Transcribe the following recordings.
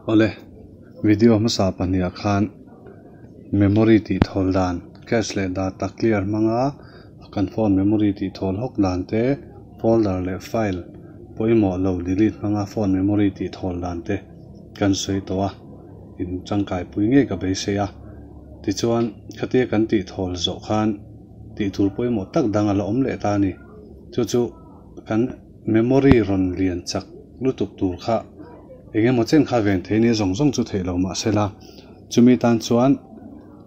Awle, video hmasa pahnih ah khan memory tih thawl dan, cache leh data clear hmanga kan phone memory tih thawl hawk dan te, folder leh file pawimawh lo delete hmanga phone memory tih thawl dan te kan sawi tawh a, in tangkai pui ngei ka beisei a. Tichuan, khatia kan tih thawl zawh khan tih tur pawimawh tak dang a la awm leh ta a ni. Chu chu kan memory rawn lian chak lutuk tur kha eng emaw chen kha ven thei nia zawng zawng chu theih lo mah sela, chumi tan chuan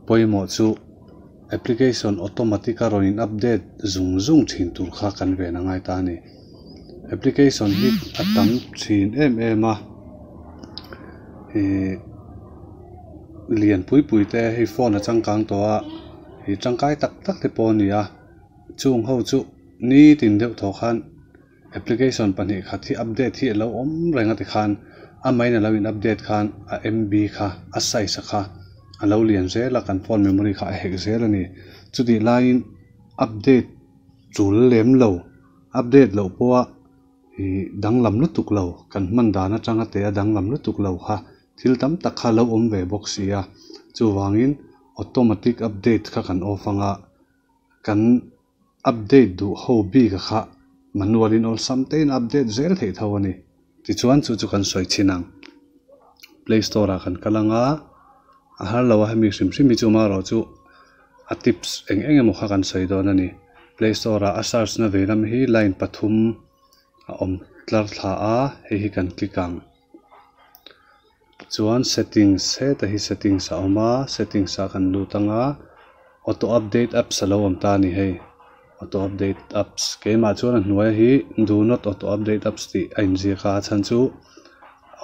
pawimawh chu application automatic a rawn in update zung zung thin tur kha kan ven a ngai ta a ni. Application hi a tam thin em em a, ihh lian pui pui te hei phone a changkang tawh a, ih tangkai tak tak te pawh a ni a, chung ho chu nitin deuh thaw khan application pahnih khat hi update hi a lo awm reng a tikhan amahin a lo in update khan a M_B kha a size a kha a lo lian zel a kan phone memory kha a hek zel a ni chutih laiin update tul lem lo update loh pawha ih danglam lutuk lo kan hman dan atanga teh a danglam lutuk lo kha thil tam tak kha a lo awm ve bawk si a chuvangin automatic update kha kan off anga kan update duh ho bik a kha manual in awlsam te in update zel theih tho a ni. Tichuan chu chu kan sawi chhin ang. Play store ah kan kal anga a har lo a hemi hrim hrim hi chu marawh chu a tips eng eng emaw kha kan sawi dawn a ni. Play store ah a search na veilam hi line pathum a awm tlar thla a hei hi kan click ang. Chuan settings heta hi settings a awm a settings ah kan lut anga auto update apps a lo awm ta a ni hei auto update apps keimah chuan a hnuai hi do not auto update apps tih a inziak a a chhan chu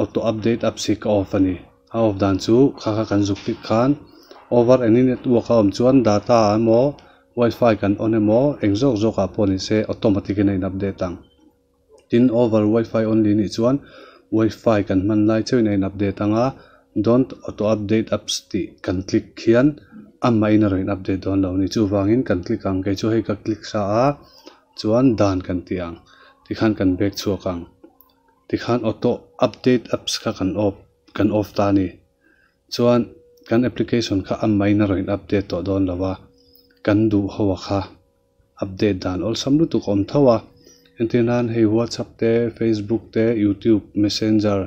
auto update apps hi ka off a ni a off dan chu kha kha kan zuk click khan over any network a awm chuan data emaw wifi kan on emaw eng zawk zawk ah pawh ni se automatic in a in update ang. Tin, over wifi only nih chuan wifi kan hman lai chauhin a in update ang a, don't auto update apps tih kan click khian amahin a rawn in update dawn lo a ni. Chuvangin kan click ang, kei chu hei ka click sa a, chuan dan kan ti ang, tikhan kan back chhuak ang, tikhan auto update apps kha kan off kan off ta a ni. Chuan kan application kha amahin a rawn in update tawh dawn lo a, kan duh ho a kha. Update dan awlsam lutuk a awm tho a, entir nan hei WhatsApp te, Facebook te, YouTube, Messenger,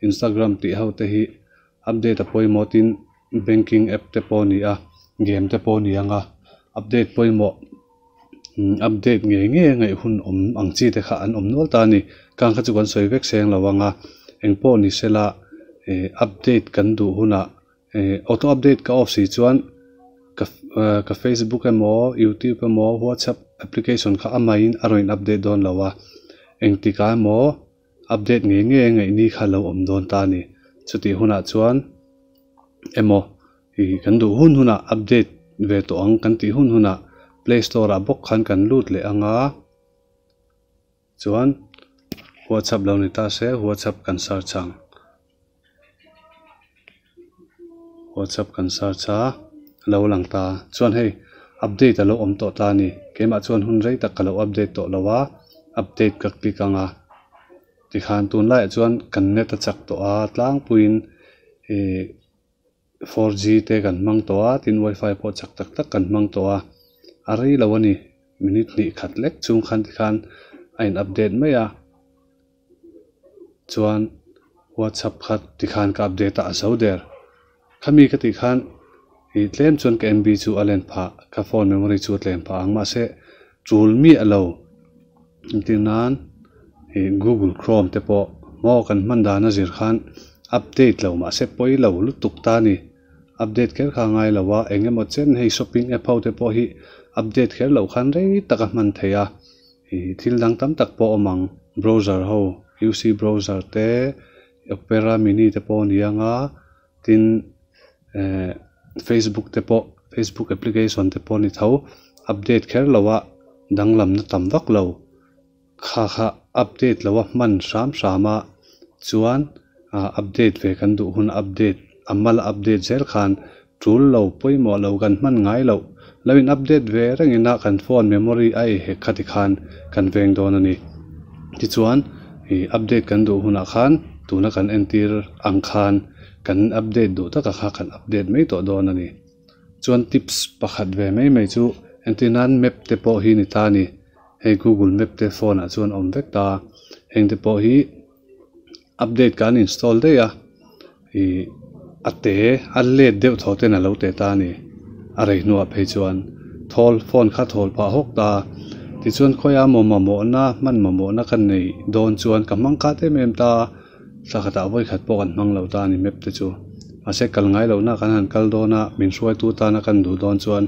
Instagram tih ho te hi update a pawimawh tin banking app te pawh a ni a, game te pawh a ni ang a, update pawimawh umm update ngei ngei a ngaih hun awm ang chi te kha an awm nual ta a ni, kang kha chu kan sawi vek seng lo ang a, engpawh ni sela ih update kan duh hunah. Ih auto update ka off si chuan ka ka facebook emaw youtube emaw whatsapp application kha amahin a rawn in update dawn lo a engtikah emaw update ngei ngei a ngaih ni kha a lo awm dawn ta a ni chutih hunah chuan emaw ih kan duh hun hunah update ve tawh ang kan tih hun hunah play store ah bawk khan kan lut leh ang a. Chuan whatsapp lo ni ta se whatsapp kan search ang whatsapp kan search a lo lang ta chuan hei update a lo awm tawh ta a ni keimah chuan hun rei tak ka lo update tawh lo a update ka click ang a tikhan tunlaiah chuan kan net a chak tawh a tlangpuiin ih. 4G te kan hmang tawh a tin wifi pawh chak tak tak kan hmang tawh a a rei lo a ni minute hnih khat lek chung khan tikhan a in update mai a chuan whatsapp kha tikhan ka update a a zo der khami ka tih khan ih tlem chuan ka M_B chu a len phah ka phone memory chu a tlem phah ang mahse tul miah lo entir nan ih google chrome te pawh maw kan hman dan a zir khan update lo mahse pawi lo lutuk ta a ni update kher kha a ngai lo a eng emaw chen hei shopping app ho te pawh hi update kher loh khan rei tak a hman theih a ih thil dang tam tak pawh a awm ang browser ho U_C browser te opera mini te pawh a ni ang a tin eh facebook te pawh facebook application te pawh a ni tho update kher lo a danglamna tam vak lo kha kha update lo a hman hram hram a chuan ah update ve kan duh hun update a mal update zel khan tul lo pawimawh lo kan hman ngai loh lo in update ve reng ina kan phone memory a ei hek kha tikhan kan veng dawn a ni tichuan ih update kan duh hunah khan. Tuna kan entir ang khan kan update duh taka kha kan update mai tawh dawn a ni. Chuan tips pakhat ve mai mai chu entir nan map te pawh hi ni ta a ni. Hei Google map te phone ah chuan awm vek ta. Heng te pawh hi update kan install daih a, ih a te a let deuh thaw ten a lo te ta a ni. A rei hnuah phei chuan thawl phone kha thawl phah hawk ta. Tichuan khawiah maw mamawhna hman mamawhna ka neih dawn chuan ka hmang khat em em ta a, thla khatah vawi khat pawh kan hmang lo ta a ni map te chu. Mahse kal ngai lohna kan han kal dawn a, min hruaitu tana kan duh dawn chuan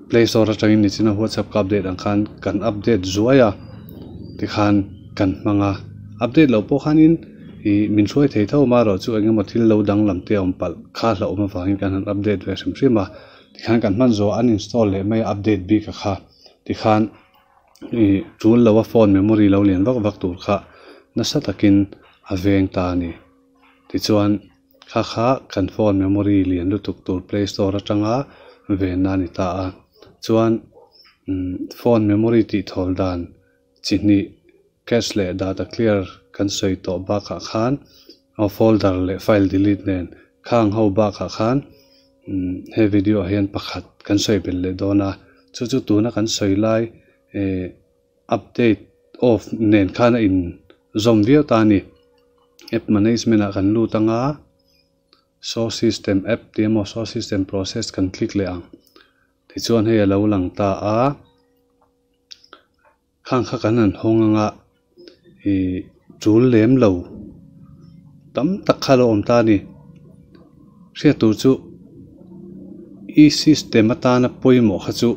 Play Store atangin nichina WhatsApp ka update ang khan kan update zuai a, tikhan kan hmang a. Update loh pawh khanin ih min hruai thei tho amaherawh chu eng emaw thil lo danglam te a awm palh kha hlauhawm avangin kan han update ve hrim hrim a. Tikhan kan hman zawh uninstall leh mai a update bik a kha tikhan ih tul lo a phone memory lo lian vak vak tur kha nasa takin a veng ta a ni. Tichuan. Kha kha kan phone memory lian lutuk tur play store atanga venna a ni ta a. Chuan phone memory tih thawl dan chi hnih cache leh data clear kan sawi tawh bakah khan aw folder leh file delete nen khang ho bakah khan he video ah hian pakhat kan sawi belh leh dawn a. Chu chu tuna kan sawi lai eh Update off nen khan a in zawm viau ta a ni. App management ah kan lut anga show system app tih emaw show system process kan click leh ang. Tichuan hei a lo lang ta a, khang kha kan han hawng anga ih tul lem lo tam tak kha a lo awm ta a ni. Hriat tur chu i system atana pawimawh kha chu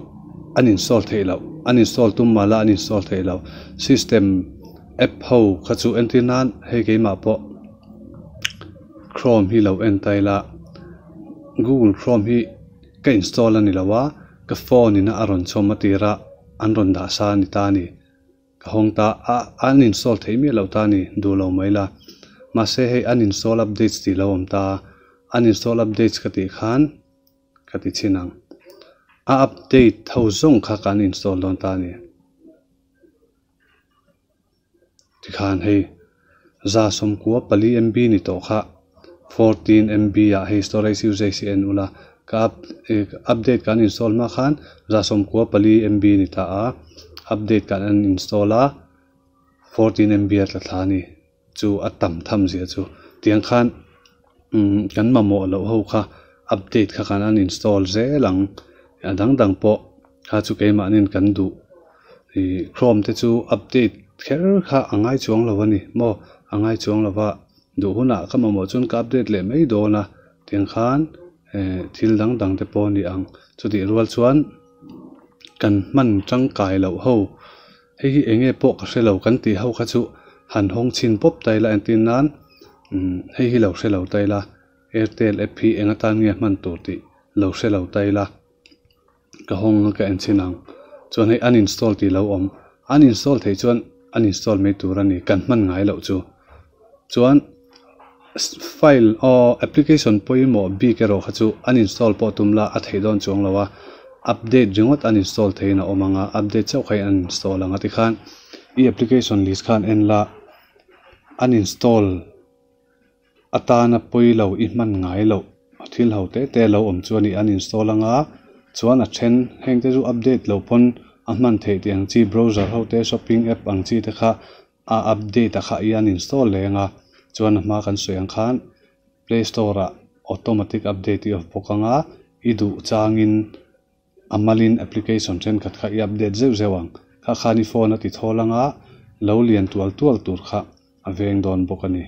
an install theih loh an install tum mah la an install theih loh system app ho kha chu entir nan hei keimah pawh chrome hi lo en ta ila google chrome hi ka install a ni lo a ka phone in a rawn chhawm a tir a an rawn dah sa a ni ta a ni. Ka hawng ta a, uninstall theih miah loh ta a ni, duh lo mai la. Mahse hei uninstall updates tih lo awm ta a, uninstall updates ka tih khan ka ti chhin ang. A update ho zawng kha ka uninstall dawn ta a ni. Tikhan hei 194 MB ni tawh kha 14 MB ah hei storage usage hi en ula ka update kan install hma khan 194 MB ni ta a update kan uninstall a 14 MB a tla thla a ni chu a tam tham zia chu tiang khan kan mamawh loh ho kha update kha kan uninstall zel ang a dang dang pawh kha chu keimahniin kan duh ih chrome te chu update kher kha a ngai chuang lo a ni maw a ngai chuang lo va duh hunah ka mamawh chuan ka update leh mai dawn a tiang khan eh thil dang dang te pawh a ni ang chutih rual chuan kan hman tangkai loh ho hei hi eng nge pawh ka hre lo kan tih ho kha chu han hawng chhin pawp ta ila entir nan umm hei hi lo hre lo ta ila airtel app hi eng atan nge hman tur tih lo hre lo ta ila. Ka hawng a ka en chhin ang. Chuan hei uninstall tih lo awm. Uninstall theih chuan uninstall mai tur a ni. Kan hman ngai loh chu. Chuan file aw application pawimawh bik erawh kha chu uninstall pawh tum la a theih dawn chuang lo a. Update ringawt uninstall theihin a awm ang a, update chauh kha i uninstall ang a tikhan i application list khan en la uninstall. Atana pawi lo i hman ngai loh a thil ho te te lo awm chu a ni an install anga chuan a then heng te chu update loh pawn a hman theih tih ang chi browser ho te shopping app ang chi te kha a update a kha i an install leng a chuan a hma kan sawi ang khan play store ah automatic update i off bawk anga i duh changin A malin application thenkhat kha i update zeuh zeuh ang. Kha khan i phone a ti thawl anga lo lian tual tual tur kha a veng dawn bawk a ni.